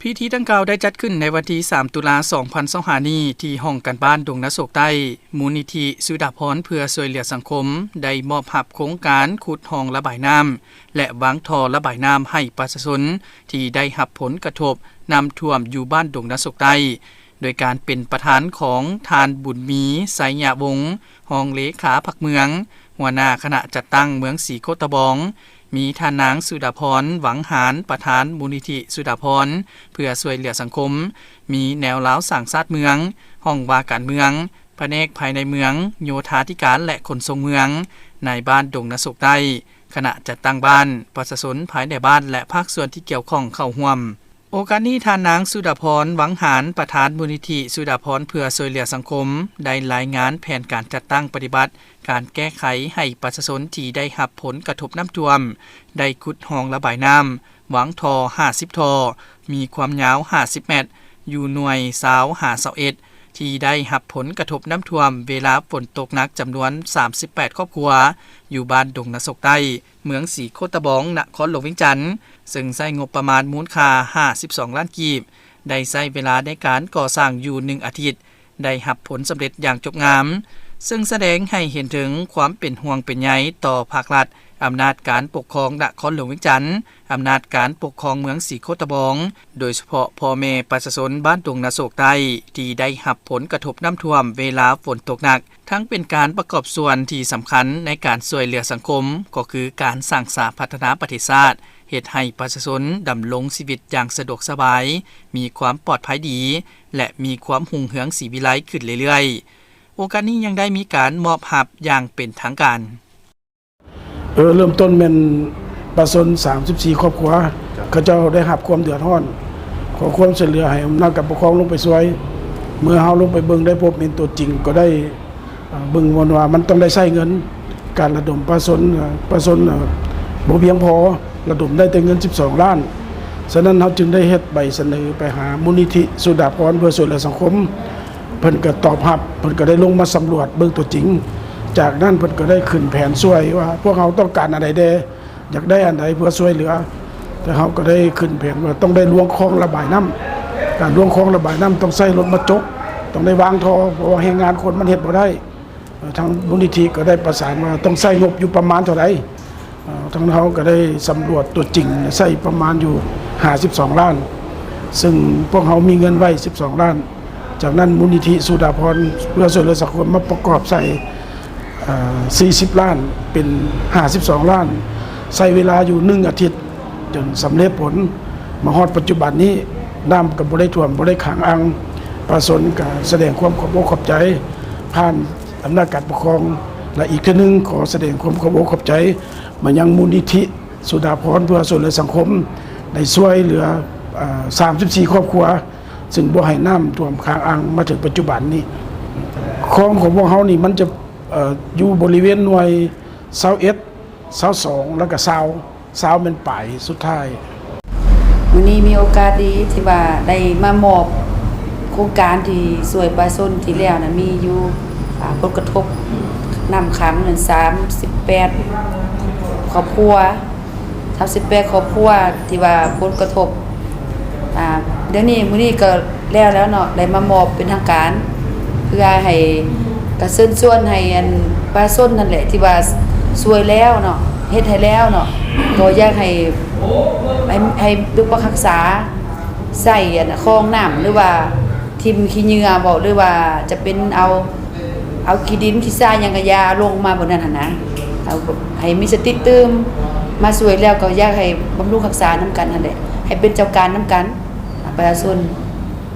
ພິທີດັ່ງກ່າວໄດ້ຈັດຂຶ້ນໃນວັນທີສາມ ຕຸລາ ສອງພັນຊາວຫ້ານີ້ ທີ່ຫ້ອງການບ້ານດົງນາໂສກໃຕ້. ມູນນິທິສຸດາພອນເພື່ອຊ່ວຍເຫຼືອສັງຄົມ ໄດ້ມອບຮັບໂຄງການຂຸດຮ່ອງລະບາຍນ້ຳ ແລະ ວາງທໍ່ລະບາຍນ້ຳໃຫ້ປະຊາຊົນທີ່ໄດ້ຮັບຜົນກະທົບນ້ຳຖ້ວມຢູ່ບ້ານດົງນາໂສກໃຕ້ ໂດຍການເປັນປະທານຂອງທ່ານ ບຸນມີ ໄຊຍະວົງ ຮອງເລຂາພັກເມືອງ, ຫົວໜ້າຄະນະຈັດຕັ້ງເມືອງສີໂຄດຕະບອງ, ມີທ່ານນາງ ສຸດາພອນ ຫວັງຫານ ປະທານມູນນິທິສຸດາພອນເພື່ອຊ່ວຍເຫຼືອສັງຄົມ, ມີແນວລາວສ້າງຊາດເມືອງ, ຫ້ອງວ່າການເມືອງ, ພະແນກພາຍໃນເມືອງ, ໂຍທາທິການ ແລະ ຂົນສົ່ງເມືອງ, ນາຍບ້ານດົງນາໂສກໃຕ້, ຄະນະຈັດຕັ້ງບ້ານ, ປະຊາຊົນພາຍໃນບ້ານ ແລະ ພາກສ່ວນທີ່ກ່ຽວຂ້ອງເຂົ້າຮ່ວມ. ໂອກາດນີ້ ທ່ານນາງ ສຸດາພອນ ຫວັງຫານ ປະທານມູນນິທິສຸດາພອນເພື່ອຊ່ວຍເຫຼືອສັງຄົມ ໄດ້ລາຍງານແຜນການຈັດຕັ້ງປະຕິບັດການແກ້ໄຂໃຫ້ປະຊາຊົນທີ່ໄດ້ຮັບຜົນກະທົບນ້ຳຖ້ວມ, ໄດ້ຂຸດຮ່ອງລະບາຍນ້ຳ, ວາງທໍ່ຫ້າສິບທໍ່, ມີຄວາມຍາວຫ້າສິບແມັດ, ຢູ່ໜ່ວຍຊາວຫາຊາວເອັດ ທີ່ໄດ້ຮັບຜົນກະທົບນ້ຳຖ້ວມເວລາຝົນຕົກໜັກ ຈຳນວນສາມສິບແປດຄອບຄົວ ຢູ່ບ້ານດົງນາໂສກໃຕ້, ເມືອງສີໂຄດຕະບອງ, ນະຄອນຫຼວງວຽງຈັນ, ເຊິ່ງໃຊ້ງົບປະມານມູນຄ່າຫ້າສິບສອງລ້ານກີບ, ໄດ້ໃຊ້ເວລາໃນການກໍ່ສ້າງຢູ່ໜຶ່ງອາທິດ, ໄດ້ຮັບຜົນສຳເລັດຢ່າງຈົບງາມ, ເຊິ່ງສະແດງໃຫ້ເຫັນເຖິງຄວາມເປັນຫ່ວງເປັນໃຍຕໍ່ພາກລັດ, ອຳນາດການປົກຄອງນະຄອນຫຼວງວຽງຈັນ, ອຳນາດການປົກຄອງເມືອງສີໂຄດຕະບອງ, ໂດຍສະເພາະພໍ່ແມ່ປະຊາຊົນບ້ານດົງນາໂສກໃຕ້ ທີ່ໄດ້ຮັບຜົນກະທົບນ້ຳຖ້ວມເວລາຝົນຕົກໜັກ. ທັງເປັນການປະກອບສ່ວນທີ່ສຳຄັນໃນການຊ່ວຍເຫຼືອສັງຄົມ, ກໍຄືການສ້າງສາພັດທະນາປະເທດຊາດ, ເຮັດໃຫ້ປະຊາຊົນດຳລົງຊີວິດຢ່າງສະດວກສະບາຍ, ມີຄວາມປອດໄພດີ ແລະ ມີຄວາມຮຸ່ງເຮືອງສີວິໄລຂຶ້ນເລື້ອຍໆ. ໂອກາດນີ້ຍັງໄດ້ມີການມອບຮັບຢ່າງເປັນທາງການ. ເອີ ເລີ່ມຕົ້ນແມ່ນປະຊາຊົນສາມສິບສີ່ຄອບຄົວ ເຂົາເຈົ້າໄດ້ຮັບຄວາມເດືອດຮ້ອນ, ຂໍຄວາມຊ່ວຍເຫຼືອໃຫ້ອຳນາດການປົກຄອງລົງໄປຊ່ວຍ. ເມື່ອເຮົາລົງໄປເບິ່ງໄດ້ພົບເຫັນຕົວຈິງ ກໍໄດ້ ເບິ່ງວ່າມັນຕ້ອງໄດ້ໃຊ້ເງິນ, ການລະດົມປະຊາຊົນ, ປະຊາຊົນ ບໍ່ພຽງພໍ, ລະດົມໄດ້ແຕ່ເງິນສິບສອງລ້ານ. ສະນັ້ນເຮົາຈຶ່ງໄດ້ເຮັດໃບສະເໜີໄປຫາມູນນິທິສຸດາພອນເພື່ອຊ່ວຍເຫຼືອສັງຄົມ. ເພິ່ນກໍຕອບຮັບ, ເພິ່ນກໍໄດ້ລົງມາສຳຫຼວດເບິ່ງຕົວຈິງ. ຈາກນັ້ນເພິ່ນກໍໄດ້ຂຶ້ນແຜນຊ່ວຍວ່າພວກເຮົາຕ້ອງການອັນໃດແດ່, ຢາກໄດ້ອັນໃດເພື່ອຊ່ວຍເຫຼືອ. ແຕ່ເຮົາກໍໄດ້ຂຶ້ນແຜນວ່າຕ້ອງໄດ້ລວງຄອງລະບາຍນ້ຳ, ການລວງຄອງລະບາຍນ້ຳຕ້ອງໃຊ້ລົດມາຈົກ, ຕ້ອງໄດ້ວາງທໍ່, ເພາະວ່າແຮງງານຄົນມັນເຮັດບໍ່ໄດ້. ເອີ ທາງມູນນິທິກໍໄດ້ປະສານວ່າຕ້ອງໃຊ້ງົບຢູ່ປະມານເທົ່າໃດ. ເອີ ທາງເຮົາກໍໄດ້ສຳຫຼວດຕົວຈິງ ໃຊ້ປະມານຢູ່ຫ້າສິບສອງລ້ານ, ເຊິ່ງພວກເຮົາມີເງິນໄວ້ສິບສອງລ້ານ. ຈາກນັ້ນມູນນິທິສຸດາພອນເພື່ອຊ່ວຍເຫຼືອສັງຄົມມາປະກອບໃສ່ ເອີ ສີ່ສິບລ້ານ ເປັນຫ້າສິບສອງລ້ານ, ໃຊ້ເວລາຢູ່ໜຶ່ງອາທິດ ຈົນສຳເລັດຜົນ. ມາຮອດປັດຈຸບັນນີ້ ນ້ຳກໍບໍ່ໄດ້ຖ້ວມ ບໍ່ໄດ້ຂັງອ່າງ, ປະຊາຊົນກໍສະແດງຄວາມຂອບອົກຂອບໃຈຜ່ານອຳນາດການປົກຄອງ ແລະ ອີກເທື່ອໜຶ່ງຂໍສະແດງຄວາມຂອບອົກຂອບໃຈມາຍັງມູນນິທິສຸດາພອນເພື່ອຊ່ວຍເຫຼືອສັງຄົມ ໄດ້ຊ່ວຍເຫຼືອ ເອີ ສາມສິບສີ່ຄອບຄົວ ເຊິ່ງບໍ່ໃຫ້ນ້ຳຖ້ວມຄ້າງອ່າງມາເຖິງປັດຈຸບັນນີ້. ຄອງຂອງພວກເຮົານີ້ມັນຈະ ເອີ ຢູ່ບໍລິເວນໜ່ວຍຊາວເອັດ ຊາວສອງ ແລ້ວກໍຊາວ ຊາວແມ່ນປາຍສຸດທ້າຍ. ມື້ນີ້ມີໂອກາດດີທີ່ວ່າໄດ້ມາມອບໂຄງການທີ່ຊ່ວຍປະຊາຊົນທີ່ແລ້ວນະ ມີຢູ່ ອາ ຜົນກະທົບນ້ຳຂັງນັ້ນ ສາມສິບແປດຄອບຄົວ, ສາມສິບແປດຄອບຄົວທີ່ວ່າຜົນກະທົບ ອາ ດຽວນີ້ ມື້ນີ້ກໍແລ້ວແລ້ວເນາະ, ໄດ້ມາມອບເປັນທາງການ ເພື່ອໃຫ້ ກໍເຊີນຊວນໃຫ້ອັນປະຊາຊົນນັ້ນແຫຼະ ທີ່ວ່າຊ່ວຍແລ້ວເນາະ ເຮັດໃຫ້ແລ້ວເນາະ ກໍຢາກໃຫ້ ໃຫ້ ໃຫ້ປົກປັກຮັກສາ ໃຊ້ອັນຄອງນ້ຳ ຫຼືວ່າຖິ້ມຂີ້ເຫຍື້ອເວົ້າ ຫຼືວ່າຈະເປັນເອົາ ເອົາຂີ້ດິນຂີ້ຊາຫຍັງກະຢ່າລົງມາແບບນັ້ນຫັ້ນນະ. ເອົາ ໃຫ້ມີສະຕິຕື່ມ ມາຊ່ວຍແລ້ວກໍຢາກໃຫ້ບຳລຸງຮັກສານຳກັນຫັ້ນແຫຼະ ໃຫ້ເປັນເຈົ້າການນຳກັນ ປະຊາຊົນ.